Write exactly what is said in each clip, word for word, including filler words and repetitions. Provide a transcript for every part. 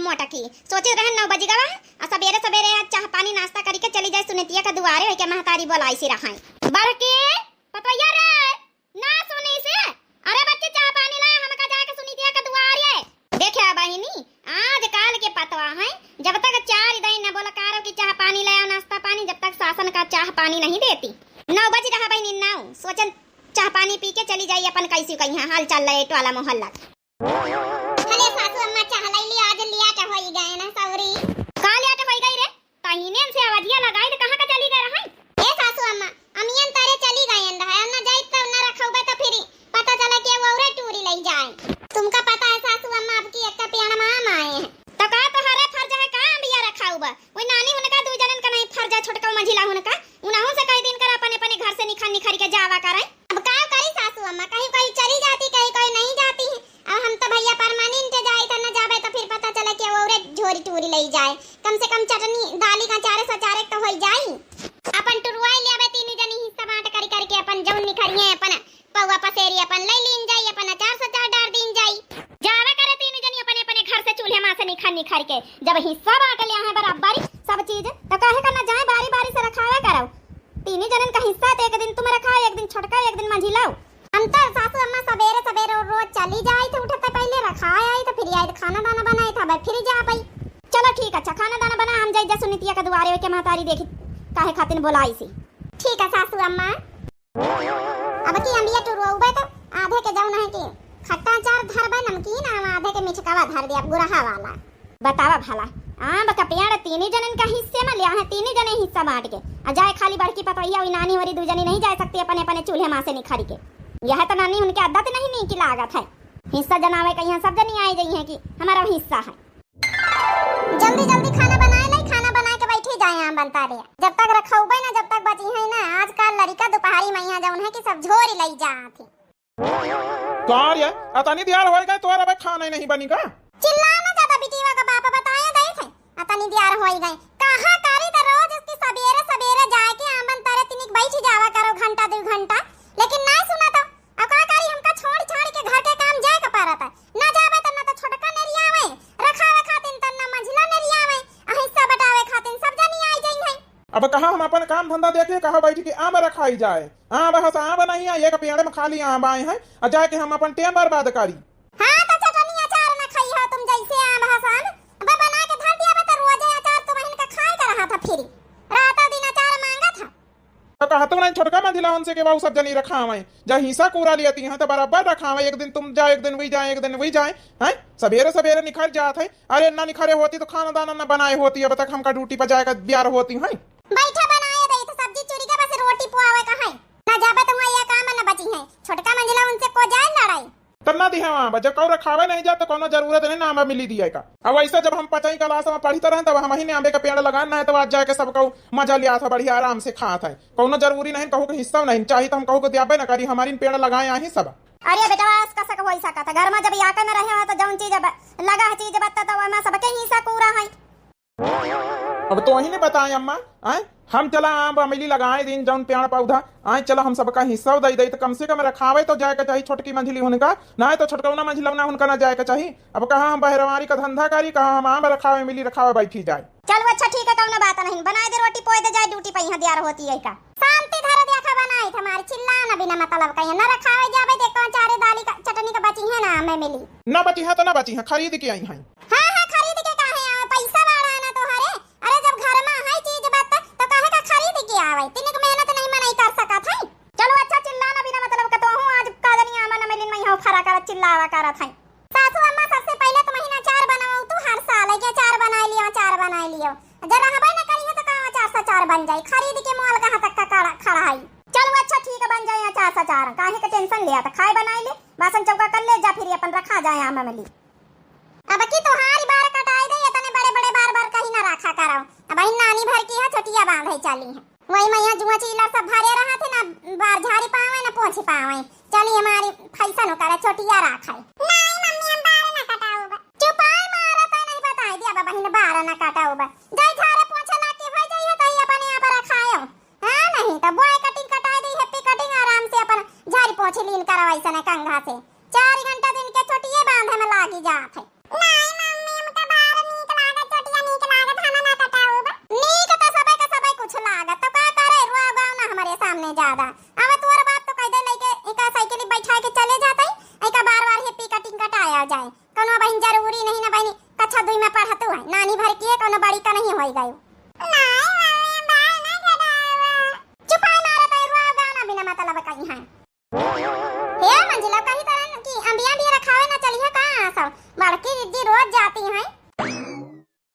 मोटकी। सोचे रहन नौ बजि गवा, आ सबेरे सबेरे आज चाह पानी नाश्ता करिके चली जाए सुनीतिया का दुआरे, ओके महतारी बोलाइसी रहै। बड़की, पतोहिया रे, ना सुनीसी। अरे बच्ची, चाह पानी लाए, हमका जाके सुनीतिया का दुआरे। देखा बहिनी, आज काल के पतवा है, जब तक चार दिन न बोला कारो कि चाह पानी लाओ, नाश्ता पानी, जब तक सासन का चाह पानी नहीं देती। नौ बजि रहा बहिनी, नौ। सोचन चाह पानी पी के चली जाई, अपन कैसी कहिया हाल चाल ले टोला मोहल्ला। अरे सासू अम्मा, चाह लई लियो, आज लेट होई गए ना सौरी। का लेट होई गई रे? तहिने से आवाजिया लगाई त कहाँ का चली गए रहै? ए सासू अम्मा, अमियन तारे चली गए रहै, अब न जाई त न रखौबे त फिर पता चला कि वो औरे टूरी लई जाए। तुमका पता है सासू अम्मा, अब की एक पेड़ में आम आए हैं। तो का तोहरे फर्ज है का अम्बिया रखौबा? वही नानी हुनका दू जनन का नहीं फर्ज है, छोटका मंझिला हुनका, उनहू से कई दिन कर अपने अपने घर से निखर निखर के जावा करे। अब का करी सासू अम्मा, कहीं कोई चली जाती, कहीं कोई नहीं जाती है। अब हम तो भैया परमानेंट जाई था, न जाबे तो फिर पता चले कि वो औरे झोरी टूरी लई जाए। कम से कम चटनी दाली का चारे सौ चारे तो होई जाई। अपन टुरुआई ले आबे तीनों जनी हिस्सा बांट करी करके अपन जौन निखरिए अपन पौवा पसेरी अपन ले लीन जाई, अपन अचार सचार डार दीन जाई। जावे करे तीनों जनी अपने अपने घर से चूल्हे माँ से निखर निखर के। जब हिस्सा बांट लिया है बराबर सब चीज, तो काहे का न जाए, बारी बारी से रखावे करो। तीनों जनन का हिस्सा तो एक दिन तुम रखाओ, एक दिन छोटका, एक दिन मंझिलाओ। हम तो सासू अम्मा सबेरे सबेरे रोज चली जाई थे, उठते पहले रखाए आई थे, फिर आई थे खाना दाना बनाए थे, अब फिर जा पाई। चलो ठीक, अच्छा खाना दाना बना, हम जाई जा सुनीतिया का दुआरे, ओके महतारी देखी काहे खातिर बोलाई सी। ठीक है सासू अम्मा। अब की अम्बिया टुरुआउबे तो आधे के जौन है कि खट्टा अचार धरबे नमकीन, आ आधे के मिठकावा धर दिया गुरहा वाला। बतावा भला, आम का पेड़ तीनी जनन का हिस्से में लिया है, तीनी जने हिस्सा बांट के, आ जाए खाली बड़की पतोहिया, वही नानी वरी दू जनी नहीं जा सकती अपने अपने चूल्हे माँ से निखर के। यह तो नानी उनके आदत नहीं नीक लागत है, हिस्सा जनावे कहिया सब जनी आए जइहैं कि हमारा हिस्सा है। जल्दी जल्दी खाना बनाए लाई, खाना बनाए के बैठी जाए आम बनता रे। जब तक रखौबे ना, जब तक बचिहैं ना, आजकल लड़िका दोपहरी में यहाँ जौन है कि सब झोरी लई जात है। का रे, अतनी देर होई गई, तोर अबे खाना ही नहीं बनी का? चिल्ला ना ज्यादा, बिटिया का बाप बताया गए थे, अतनी देर होई गई। कहाँ करी त रोज उसकी सबेरे सबेरे जाए के आमन तरे तिनिक बैठ जावा करो घंटा दो घंटा, लेकिन नहीं सुना तो। अब का करी, हमका छोड़ छाड़ के घर के काम जाए के पड़त है। ना जाबे त ना तो छोटका नेरियावे, रखावे खातिन त ना मंझिला नेरियावे, आ हिस्सा बटावे खातिन सब जनी आई जइहैं। अब कहाँ हम अपन काम धंधा देखे, कहाँ बैठ के आम रखाई जाए? आम हस आम नहीं है, एक पेड़ में खाली आम आए हैं, और जाके हम अपन टेम बर्बाद करी। हाँ, तो चटनी अचार न खाई हो तुम, जैसे आम हस आम। अब बना के धर दिया बा, तो रोजे अचार तुम्हें का खाए का रहा था फिर। रातों दिन अचार मांगा था। तो कहा तो नहीं छोटका मंझिला उनसे कि वो सब जनी रखावे, जा हिस्सा कूरा लियती हैं तो बराबर रखावे, एक दिन तुम जाए, एक दिन वही जाए, एक दिन वही जाए, हैं? सबेरे सबेरे निखर जात है, अरे ना निखरे होती तो खाना दाना ना बनाए होती, अब तक हमका ड्यूटी पर जाए का बियार होती हैं। बैठा बनाए दे तो सब्जी चुरी के बस रोटी पुआवे का है। ना जाबे तो वहाँ ये काम न बचिहैं। छोटका मंझिला उनसे को जाए लड़ाई। तब ना दिहे वहाँ, जब कौरा खावे नहीं जात तो कोनो जरूरत नहीं ना हमें मिली दिए का। अब वैसे जब हम पचाई क्लास में पढ़ी तो रहन तब हम ही ने आंबे का पेड़ लगान ना है तो आज जाके सब कौ मजा लिया था, बढ़िया आराम से खात है। कोनो जरूरी नहीं कहू के हिस्सा नहीं, चाही तो हम कहू के दियाबे ना करी, हमारी पेड़ लगाए आही सब। अरे बेटवा, आज कसक होई सकत है, घर में जब याके में रहे हो तो जौन चीज अब लगा है चीज बत्ता तो वहाँ सबके हिस्सा कूरा है। अब तोही ने बताए अम्मा, आए हम चला आम अमली लगाए दिन जौन पेड़ पौधा, आए चला हम सबका हिस्सा दे दे, तो कम से कम रखावे तो जाए के चाही छोटकी मंझिली हुनका, ना तो छोटकौना मंझिलौना हुनका ना जाए के चाही। अब कहाँ हम बहरवारी का धंधा करी, कहाँ हम आम रखावे, अमली रखावे बैठी जाए। चलो अच्छा ठीक है, कौनो बात नहीं, बनाए दे रोटी पोए दे जाए, ड्यूटी पे यहाँ दियार होती है का। शांति धरे देखा बनाई हमारी, चिल्ला ना बिना मतलब का, यहाँ ना रखावे जावे, देखो चारे दाली का चटनी का बची है ना हमें मिली। ना बची है तो ना बची है, खरीद के आई हैं। हाँ, हाँ, खरीद के काहे आवे? पैसा बाड़ा ना तोहरे। अरे, जब घर में है चीज बात, तो काहे का खरीद के आवे? तिनिक मेहनत नहीं मनई कर सकत है। चलो, अच्छा, चिल्ला ना बिना मतलब का। तोहू आज का जनी आमा न मिलिन में यहाँ फरा करत, चिल्लावा करत है। सासू अम्मा, सबसे पहले तो महीना अचार बनाओ, तू हर साल है कि अचार बनाई लियो, अचार बनाई लियो। जब रहबे न करी है तो कहाँ अचार सचार बन जाई? खरीद के मोल कहाँ तक का खड़ा, खड़ा है? चलो, अच्छा, ठीक है, बन जाए अचार सचार, काहे के टेंशन लिया? तो खाए बनाई ले, बासन चौका कर ले जा, फिर अपन रखा जाए आमा मिली। अब की तोहारी बार कटाई दे, इतने बड़े बड़े बार बार कहीं ना रखा करो। अब ही नानी भर की है, छोटिया बांधे चली है। वही मैया जुआ चीला सब भरे रहा थे ना, बार झाड़ी पावे ना पोछी पावे। चली हमारी फैशन करे, छोटिया रख है। नहीं मम्मी, हम बार ना कटाऊब। चुपाई मारा तो नहीं बताई दिया, अब बहिन बार ना कटाऊब। जाई झाड़े पोछे लाग के हो जाई है, तो ही अपने आप रखायो। हाँ, नहीं तो बॉय कटिंग कटाई दी, हैप्पी कटिंग, आराम से अपन झाड़ी पोछी लीन करवाई सने कंघा से। चार घंटा दिन के छोटिए बांधे में लागी जात है। नहीं मम्मी, हमका बार नहीं कौनो बहिन जरूरी नहीं ना बहिनी, कक्षा दुई में पढ़तू है, नानी भर की है, कौनो बड़ी का नहीं होई गयो। चुपाई मारत है, रुआ गाना बिना मतलब कहीं है। हे मंजिला, कही तरन कि अम्बिया भी रखावे ना चलिए का सब? बड़की जिज्जी रोज जाती हैं।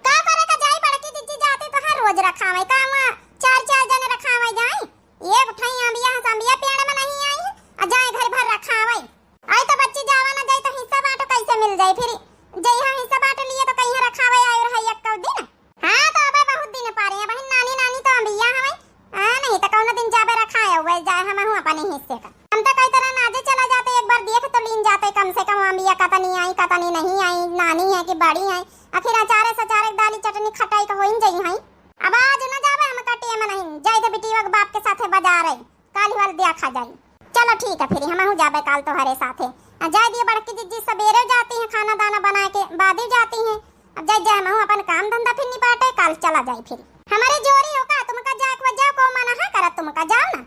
का करे का जाई, बड़की जिज्जी जाती तो हर रोज रखावे का, वहाँ चार चार जने रखावे जाई। ये उठाई अम्बिया, हंस अम्बिया पेड़ में नहीं आई है, आ जाए घर भर रखावे। आई तो बच्ची जावा ना जाई तो हिस्सा बांटो कैसे मिल जाई फिर? जइहा हिस्सा बांट लिए तो कहीं रखावे आयो रहा एक दिन। हाँ, तो अबे बहुत दिन पारे हैं बहिन, नानी नानी तो अम्बिया हवे। हाँ, नहीं तो कौनो दिन जाबे रखाए हुए जाए हमहू अपने हिस्से का। हम तो कई तरह नाजे चला जाते, एक बार देख तो लीन जाते, कम से कम अम्बिया कतनी आई, कतनी नहीं आई, नानी है कि बड़ी है। आखिर अचारे सचारे दाली चटनी खटाई का होइन जई है। अब आज न जाबे हम कटिए में नहीं, जाई तो बिटिया के बाप के साथे बाजार है। काल्हि वाल देखा जाई। चलो ठीक है, फिर हमहू जाबे काल तोहरे साथे। आ, जाए दिए बड़की जिज्जी, सबेरे जाती हैं, खाना दाना बनाए के बाद ही जाती हैं। अब जाए जाए हमहू अपन काम धंधा फिर निपाटे, काल चला जाई फिर। हमारे जोरी हो का, तुमका जाए को जाओ, को मना है करत, तुमका जाओ ना।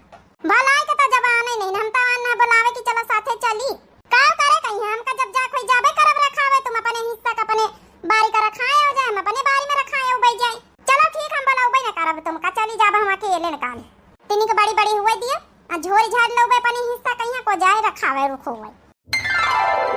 भलाई के तो जबान ही नहीं, हम तो आन ना बुलावे कि चलो साथे चली। का करे कहीं, हमका जब जाए कोई जाबे करब रखावे, तुम अपने हिस्सा का अपने बारी का रखाए हो जाए, हम अपने बारी में रखाए हो बैठ जाए। चलो ठीक, हम बुलावे ना करब तुमका, चली जाब हम अकेले न काल। तिनिक बड़ी बड़ी हुए दिए, आ झोरी झाड़ लउबे अपनी हिस्सा कहिया को जाए रखावे रुखो हुए।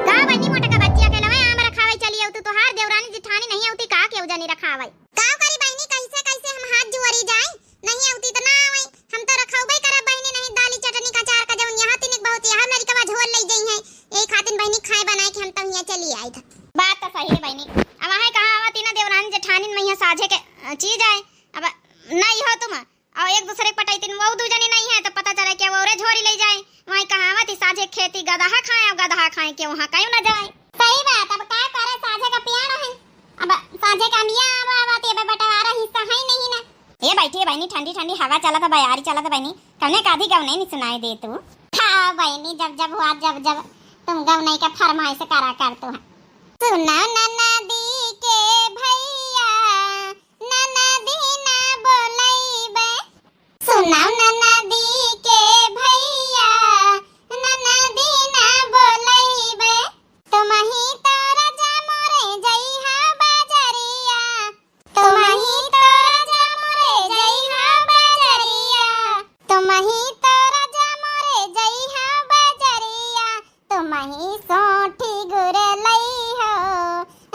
का बनी मोटका बच्चिया के लवे आम रखावे चली अउतू, तोहार देवरानी जिठानी नहीं अउती का केहू जनी रखावे। का करी बहिनी, कैसे कैसे हम हाथ जुअरी जाई, नहीं अउती त ना आवे, हम तो रखउबे करब बहिनी, नहीं दाली चटनी का अचार का जउन यहाँ तिनिक बहुत यहाँ लड़िकवा झोर लइ जइहैं, यही खातिन बहिनी खाए बनाए के हम तो हियाँ चली आई था। बात तो सही है बहिनी, अब वहाँ कहाँ आवती ना देवरानी जेठानी में यहाँ साझे के अ, चीज आए, अब नहीं हो तुम और एक दूसरे के पटैतिन, वो दू जनी नहीं है तो पता चले कि वो रे झोरी ले जाए। वहीं कहावत ही साझे खेती गदहा खाए और गदहा खाए के वहाँ कहीं ना जाए। सही बात, अब का करे, साझे का पियाड़ा है, अब साझे का अमिया आवा आवा ते अब बंटवारा हिस्सा है ही नहीं ना। ए बैठी है बहिनी, ठंडी ठंडी हवा चलत है, बयारी चलत है बहिनी, कौने काधी गव नहीं सुनाई दे तू। हाँ बहिनी, जब जब हुआ जब जब तुम गव नहीं का फरमाइश करा कर तू है। सुना ननदी के भैया, ननदी ना बोलैबे। सुनाओ ननदी के भैया, ननदी ना बोलैबे। तुमही तो राजा मोरे जइहा बजरिया। तुमही तो राजा मोरे जइहा बजरिया। तुमही तो राजा मोरे जइहा बजरिया। तुमही सोंठी गुर लइहो,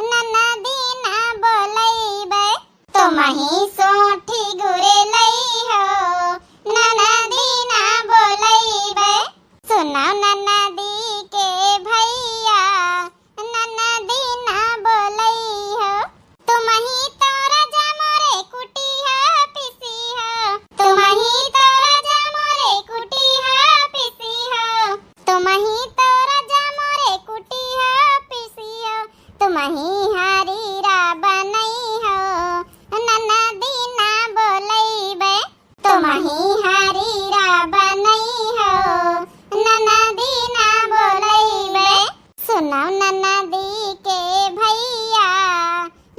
ननदी ना बोलइबे। तुमही सोंठी गुर लइहो, ननदी ना बोलइबे। सुनाओ ननदी के भैया, ननदी ना बोलइहो। तुमही तो राजा मोरे कुटिहा पिसिहो। तुमही तो राजा मोरे कुटिहा पिसिहो। तुमही तो राजा मोरे कुटिहा पिसिहो। तुमही हारीरा बनइहो। ननदी ना बोलइबे। तुमही हारीरा बनइहो, ननदी ना बोलइबे। सुनाओ ननदी के भैया,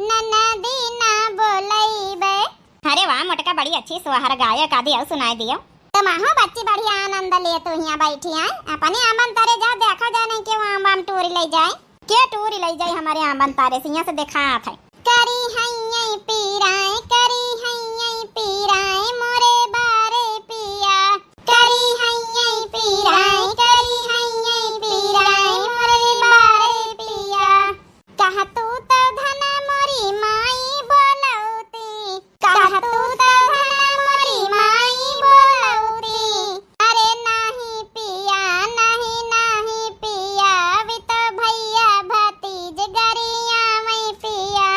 ननदी ना बोलइबे। अरे वाह मोटका, बड़ी अच्छी सोहर गायक, आदि और सुनाई दियो। तुमहू बच्ची बढ़िया आनंद ले, तू हियाँ बैठी आए, अपने आमन तरे जा, देखा जाए नहीं कि वहाँ आम टूरी ले जाए। के टूरी लई जाई हमारे आंबन तारे से, हियाँ से देखात है। करी हैये पीराए, करी हैये पीराए मोरे बारे पिया। करी हैये पीराए, करी हैये पीराए मोरे बारे पिया। कह तू तो धना मोरी माई बोलौती। कह तू तो धना मोरी माई बोलौती। अरे नाही पिया, नाही, नाही पिया, अभी तो भैया भतीज गरियावै पिया।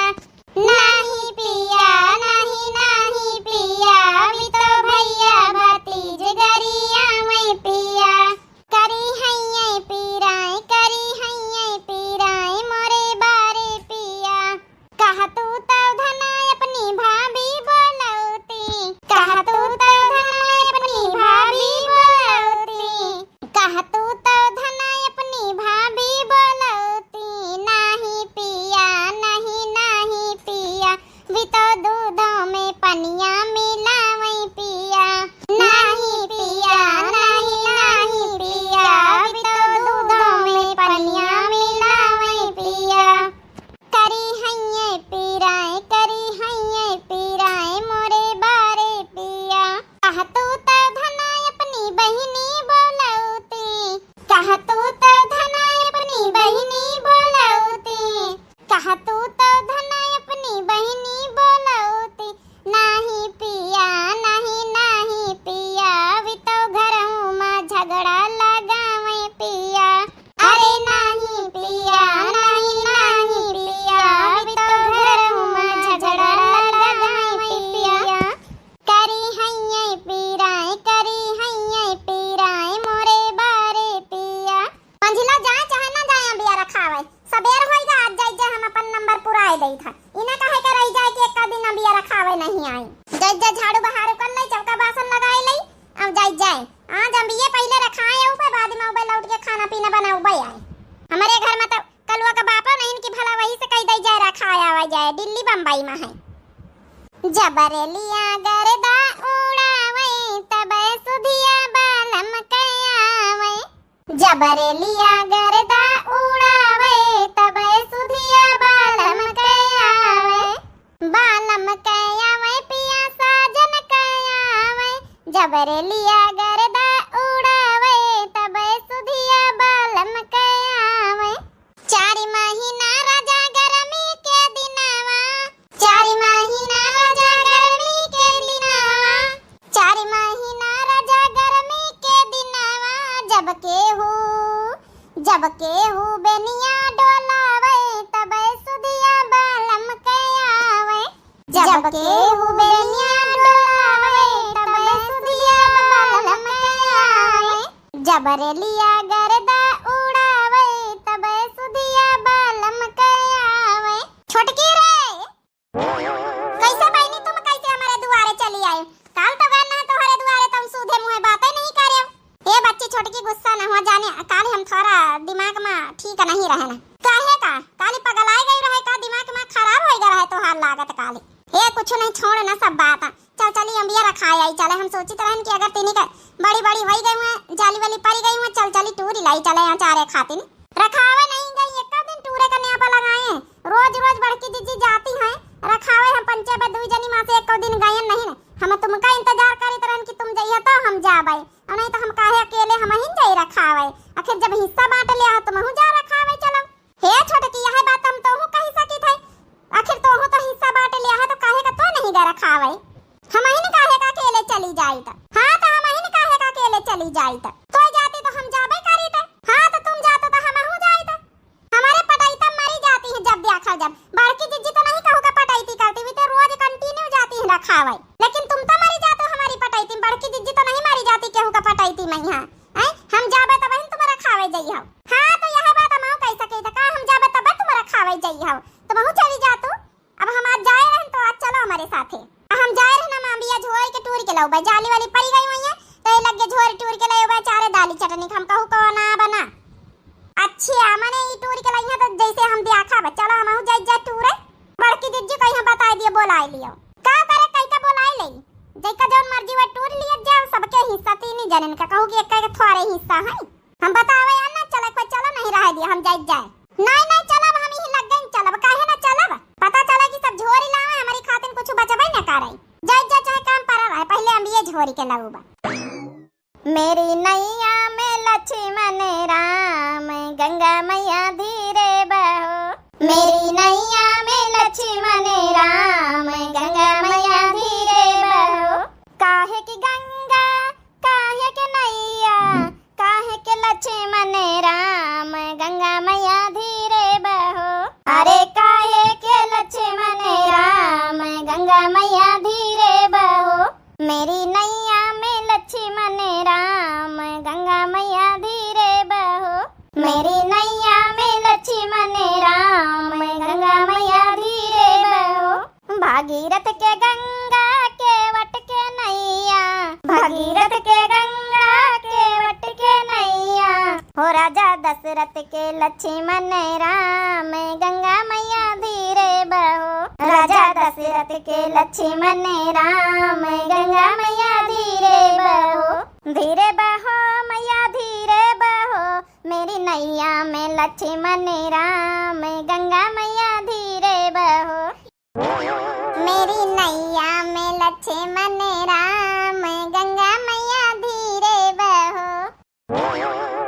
नाही देई था। इना काहे के रहि जाए कि एक दिन अम्बिया रखावे नहीं आई। जाई जा झाड़ू बहारू कर ले, चौका बासन लगाए ले, अब जाई जाए। आज अम्बिये पहिले रखाए, ऊपर बाद में ऊपर लौट के खाना पीना बनाउबे आए। हमरे घर में तो कलुआ का बापो नहीं कि भला वही से कहि दे जाए रखाए आवे जाए, दिल्ली बम्बई में है। जब रेलिया गर्दा उड़ावे, तब सुधिया बालम के आवे। जब रेलिया गर्दा उड़ावे, तब सुधिया बालम के आवे। बालम के आवे, पिया साजन के आवे। जब रेलिया गर्दा उड़ावे, तब सुधिया बालम के आवे। चारि महीना राजा गर्मी के दिनवा, चारि महीना राजा गर्मी के दिनवा, चारि महीना राजा गर्मी के दिनवा, जब केहू, जब केहू बेनिया डोलावे, तब सुधिया बालम के आवे। जब केहू बेनिया डोलावे, तब सुधिया बालम के आवे। जब रेलिया गर्दा उड़ावे, तब सुधिया बालम के आवे। छोटकी रे, कैसे बहिनी तुम कैसे हमरे दुआरे चली आए? काल तो गए ना तोहरे दुआरे, तुम सूधे मुँहे बातें नहीं करे। ए बच्ची छोटकी, गुस्सा न हुआ, जाने काल हम थोड़ा दिमाग में ठीक नहीं रहे ना। काहे का? काल पगलाए गई रहे का, दिमाग में खराब हो गया रहे तोहार लागत काल। ए कुछ नहीं, छोड़ ना सब बात। चल चली अम्बिया रखाए आई चले। हम सोचित रहन कि अगर तीनी के बड़ी बड़ी होई गई हुए, जाली वाली पड़ी गई हुए, चल चली टूरी लाई चले अचारे खातिन। रखावे नहीं गई, एक दिन टूरे का न्यापा लगाए। रोज रोज बड़की जिज्जी जाती हैं रखावे, हम पंचे बे दुई जनी माँ से एक दिन गयन नहीं। हम तुमका इंतजार करित रहन कि तुम जइहा तो हम जाबे, और नहीं तो हम काहे अकेले हम ही जाई रखावे। आखिर जब हिस्सा बांट लिया हो तो महू जा रखावे चलो। हे छोटकी, यह बात हम तोहू कहि सकित है, आखिर तोहू तो हिस्सा बांट लिया है, तो काहे का तो नहीं गए रखावे? हमहिन काहे का अकेले चली जाइत? हाँ, तो हमहिन काहे का अकेले चली जाइत? तो जाती तो हम जाबे करीत। हाँ, तो तुम जातो तो हमहू जाइत। हमारे पटैता मरी जाती है जब देखा जब। बड़की जिज्जी तो नहीं कहू का पटैती करती हुई, तो रोज continue जाती है रखावे, लेकिन तुम तो मरी जातो हमारी पटैती में। बड़की जिज्जी तो नहीं मरी जाती केहू का पटैती में यहाँ। हैं? हम जाबे तब तुम रखावे जइहो। हाँ, तो यह बात हम कहि सके, तो का हम जाबे तब तुम रखावे जइहो, तो महू चली जातू। अब हम आज जाए रहन, तो आज चलो हमरे साथे। अब हम जाए रहन, हम अम्बिया झोर के टूर के लउबे, जाली वाली पड़ी गई हुई है, तो ये लगे झोर टूर के लउबे, चारे दाली चटनी हम कहू को ना बना। अच्छा, मने ई टूर के लइहा तो जैसे हम दिया खाबे, चलो हमहू जाई जा टूरे। बड़की जिज्जी कहीं हम बताई दिए, बोलाई लियो। का करे, कई का बोलाई ले, जैका जौन मर्जी वह टूर लिए जाओ, सबके हिस्सा तीन ही जनन का, कहू कि एक के थोड़े हिस्सा है। हम बतावे यार ना चले, कोई चलो नहीं रह दिया, हम जाई जाए। नहीं, नहीं चलब, हम यही लग गई चलब, काहे ना चलब? पता चला कि सब झोरी लावे, हमारी खातिर कुछ बचबे न करे। जाई जा चाहे काम पड़ा रहे, पहले हम ये झोरी के लाऊ बा। मेरी नैया में लक्ष्मण राम, गंगा मैया धीरे बहो। मेरी नैया में लक्ष्मण राम, गंगा मैया धीरे बहो। काहे कि गंगा, काहे के नैया, काहे के लक्ष्मण राम, गंगा मैया धीरे बहो। अरे काहे के लक्ष्मण राम, गंगा मैया धीरे बहो। मेरी नैया में लक्ष्मण राम, गंगा मैया धीरे बहो। मेरी नैया में लक्ष्मण राम, गंगा मैया धीरे बहो। भागीरथ के गंगा केवट के नैया, भागीरथ के गंगा केवट के नैया। हो राजा दशरथ के लक्ष्मण राम, गंगा मैया धीरे बहो। राजा दशरथ के लक्ष्मण राम, गंगा मैया धीरे बहो। धीरे बहो मैया धीरे बहो, मेरी नैया में लक्ष्मण राम, गंगा मैया धीरे बहो। मेरी नैया में लक्ष्मण राम, गंगा मैया धीरे बहो।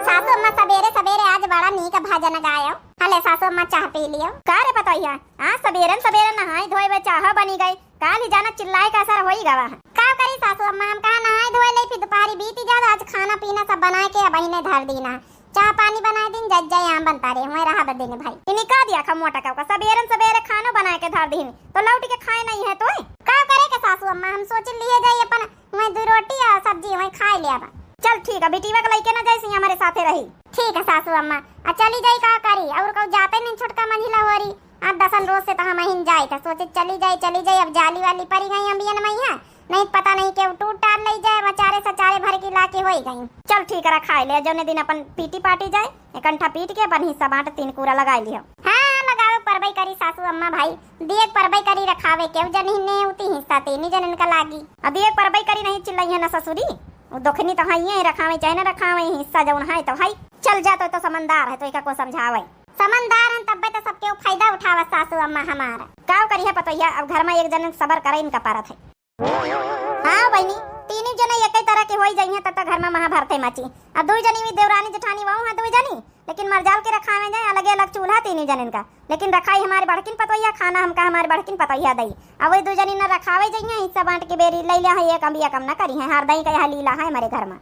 सासू अम्मा सबेरे सबेरे आज बड़ा नीक भजन गायो। हले सासू अम्मा चाह पी लियो। का रे पतोहिया, आज सबेरन सबेरे नहाई धोए बे चाह बनी गई, काल ही जाना चिल्लाए का असर होई गवा है। का करी सासू अम्मा, हम कहा नहाए धोए ले, फिर दोपहरी बीती जात, आज खाना पीना सब बनाए के अब इन्हें धर दीना। चाह पानी बनाए दिन जज जाए आम बनता रे, हुए रहा बदे ने भाई। इन्हीं का दिया खा मोटा का, सबेरन सबेरे खानो बनाए के धर दीन, तो लौट के खाए नहीं है तोए। का करे के सासू अम्मा, हम सोच लिए जाई अपन वही दो रोटी और सब्जी वही खाए ले आबा। चल ठीक है, बिटिया के लइके ना जाइसी, हमारे साथे रही। ठीक है सासू अम्मा, आ चली जाई का करी, और कहू जाते नहीं छोटका मंझिला होरी, आठ दसन रोज से तो हमहिन जाइत है, सोचे चली जाई, चली जाई, अब जाली वाली परी गई अम्बियन मइहाँ, नहीं पता नहीं केउ टूट टार लइ जाए, अचारे सचारे भर की लाके होई गई। चल ठीक है, रखाए ले, जौने दिन अपन पीटी पाटी जाए, एकंठा पीट के अपन हिस्सा बाँट तीन कूरा लगाए लिहो। हाँ, लगावे परबई करी सासू अम्मा भाई, दिए परबई करी, रखावे केउ जनहिन ने उती हिस्सा तीनी जनन का लागी। अब दिए परबई करी नहीं चिल्लइहैं ना ससुरी, उ दोखनी तो हइये, रखावे चाहे ना रखावे, हिस्सा जौन है तो है। चल जा, तो, तो समझदार है, तो एका को समझावे। समझदार हन तब्बे तो सबके उ फायदा उठावत सासू अम्मा हमार। काउ करिहैं पतोहिया, अब घर मा एक जने सबर करे इनका परत है। हाँ बहिनी, तीनों जने एकै तरह के होई जइहैं, तब तक घर मा महाभारते मची। अब दुइ जनी भी देवरानी जेठानी वहू हैं दुइ जनी, लेकिन मरजाल के रखावे जाए अलगे अलग चूल्हा तीनों जनिन का, लेकिन रखाई हमारी बड़किन पतोहिया, खाना हमका हमारी बड़किन पतोहिया दई। अब वही दुइ जनी न रखावे जइहैं, हिस्सा बाँट के बेरी लइ लिया है, एक अम्बिया कम न करिहैं, हर दई का यह लीला है हमारे घर मा।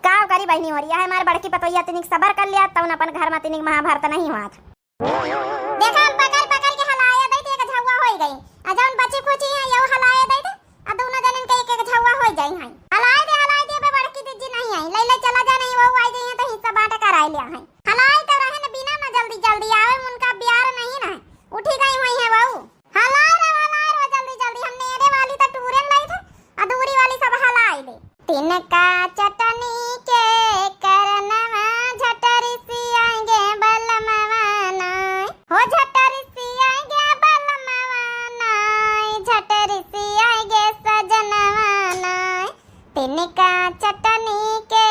काउ करी बहिनी होरी, यह हमारी बड़की पतोहिया तिनिक सबर कर लिया, तउन अपन घर मा तिनिक महाभारत नहीं हुआ था। देखा, हम पकड़ पकड़ के हलाए दई थे, एक झउआ होई गई। आ जौन बची खुची है, यहू हलाए दई थे, आ दोनों जनिन के एक एक झउआ होई जाई है। हलाए दे, हलाए दे, बे बड़की दीदी नहीं आई, लइ लइ चला जा, नहीं वहू आई गई है तो हिस्सा बाँट कराए लिया है। हलाए तो रहे न, बिना न जल्दी जल्दी आवे, उनका प्यार नहीं न है, उठी गई हुई है वहू। हलाए रे, हलाए रे, जल्दी जल्दी, हम नेरे वाली तो टूरे न लई थे, अधूरी वाली सब हलाए दे। तिनका चटनी के करनवा झटरिसियाएंगे बलमवा नाय। हो झटरिसियाएंगे बलमवा नाय, झटरिसियाएंगे सजनवा नाय। तिनका चटनी के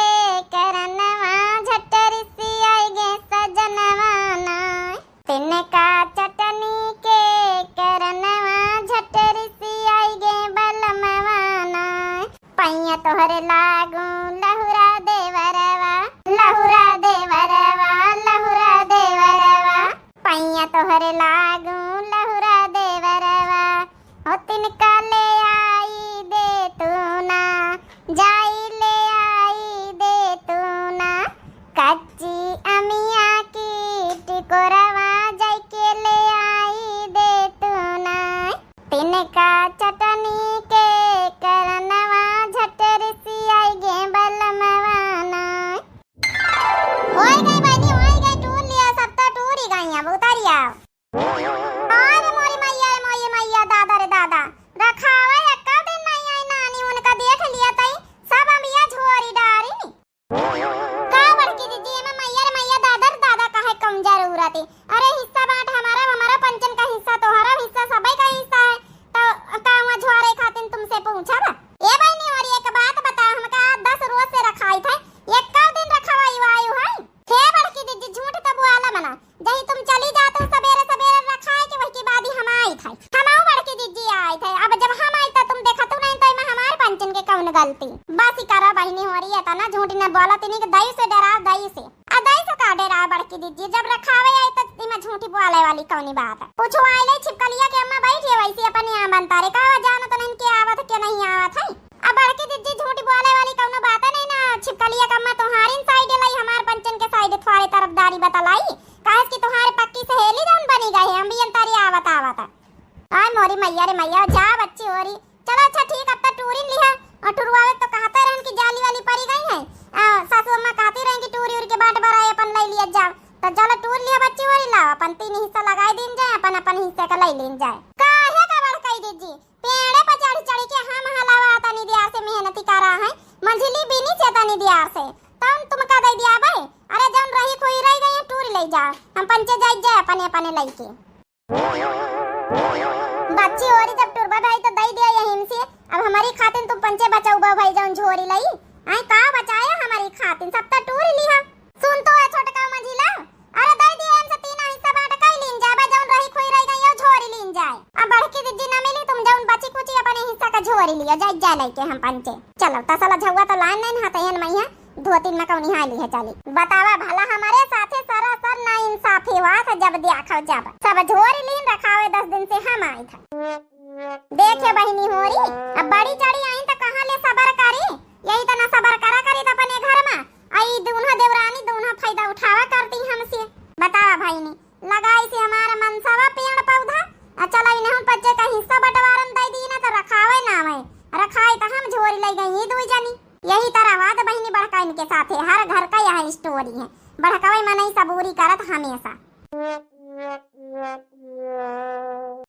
करनवा झटरिसियाएंगे सजनवा नाय। तिनका चटनी के करनवा झटरिसियाएंगे बलमवा नाय। पैया तोहरे लागू लहुरा देवरवा, लहुरा देवरवा, लहुरा देवरवा। पैया तोहरे लागू लहुरा देवरवा। ओ तिनका ले आई दे तू ना, जाई ले आई दे तू ना। कच्ची अमिया की टिकोरवा जाइके ले आई दे तू ना। तिनका चटनी के करनवा झटरिसियाएंगे बलमवा नाय। होई गई बहिनी, होई गई, टूर लिया, सब तो टूर ही गई, अब उतरिया। अरे मोरी मैया, मोरी मैया, दादा रे दादा, रखावे एक्का दिन नहीं आई नानी, उनका देख लिया तई सब अम्बिया झोरी डारी। का बड़की दीदी, एमे मैया रे मैया, दादा रे दादा काहे कम जरूरत है? अरे हिस्सा बाँट हमारा, हमारा पंचन का हिस्सा, तोहरा हिस्सा, सबई का हिस्सा है, तो का हुआ झोरे खातिन तुमसे पूछब? ए बहिनी, और एक बात बता, हमका दस रोज से रखाई थे, एक्का दिन रखवाई वायु है? हे बड़की दीदी, झूठ तो बोला मना, जही तुम चली जात हो सबेरे सबेरे रखाए के, वही के बाद ही हम आई थे। हमहू बड़की दीदी आई थे। अब जब हम आई तो तुम देखत हो नहीं तो इमा हमार पंचन के कौन गलती? बस ही करा बहिनी होरी, इतना झूठ न बोला, तिनी के दई से डराव, दई से। आ दई से का डराव बड़की दीदी? जब रखावे आई तो इमा झूठी बोले वाली कौनी बात है? पूछो आई ले छिपकलिया के अम्मा बैठी है वैसे अपने यहाँ बनता रे। का जानो तो नहीं के आवत के नहीं आवत है। अब बड़की दीदी झूठ बोले वाली कौनो बात नहीं ना। छिपकलिया के अम्मा तुम्हारी side लाई, हमार पंचन के side थोड़े तरफदारी बतलाई। काहे कि तुम्हारे पक्की सहेली जौन बनी गई है, हम भी अंतरी आवत आवत। आय मोरी मैया रे मैया, जा बच्ची होरी। चलो अच्छा ठीक, अब तो टूरिन लिहा। और टुरवावे तो कहते रहन कि जाली वाली परी गई है। आ, सासू अम्मा कहती रहन कि टूरी उरी के बाँट बराए अपन ले लिया जाओ। तो चलो टूर लिहा बच्ची होरी, लाओ अपन तीन हिस्सा लगाई दीन जाए, अपन अपन हिस्से का ले लीन जाए। काहे का बड़काई दीदी? पेड़े पर चढ़ी चढ़ी के हम हलावा तनी दियार से मेहनती करा है, मंझली बीनी से तनी दियार से, तब तुमका दे दिया बे। अरे जौन रही खुई रही गई है, टूर ले जा, हम पंचे जाई जाए अपने अपने लइके। बच्ची होरी जब टुरबा भाई तो दे दिया यहीं से, अब हमारी खातिन तुम पंचे बचाऊ बा भाई जौन झोरी लई, आए का बचाया हमारी खातिन, सब तो टूर लिहा। सुन तो ए छोटका मंझिला, अरे दे दिए इनसे तीन हिस्सा बाँट कई लीन जाए, बा जौन रही खुई रही गई, यो झोरी लीन जाए। अब बड़की दीदी न मिली, तुम जौन बची कुची अपने हिस्सा का झोरी लियो, जाए जाए लइके हम पंचे। चलो, तसला झउआ तो लान नहीं हाथे हन मैया, धोती में कौनी हाली है चली। बतावा भला हमारे साथे सरासर ना इंसाफी हुआ था, जब दिया खाओ जब सब झोरी लीन रखावे, दस दिन से हम आई था। देखे बहिनी होरी, अब बड़ी चढ़ी आई तो कहाँ ले सबर करी, यही तना सबर करा करी तो अपने घर में आई दून्हा देवरानी दून्हा फायदा उठावा करती हमसे। बतावा भाई ने, लगाई से हमारा मन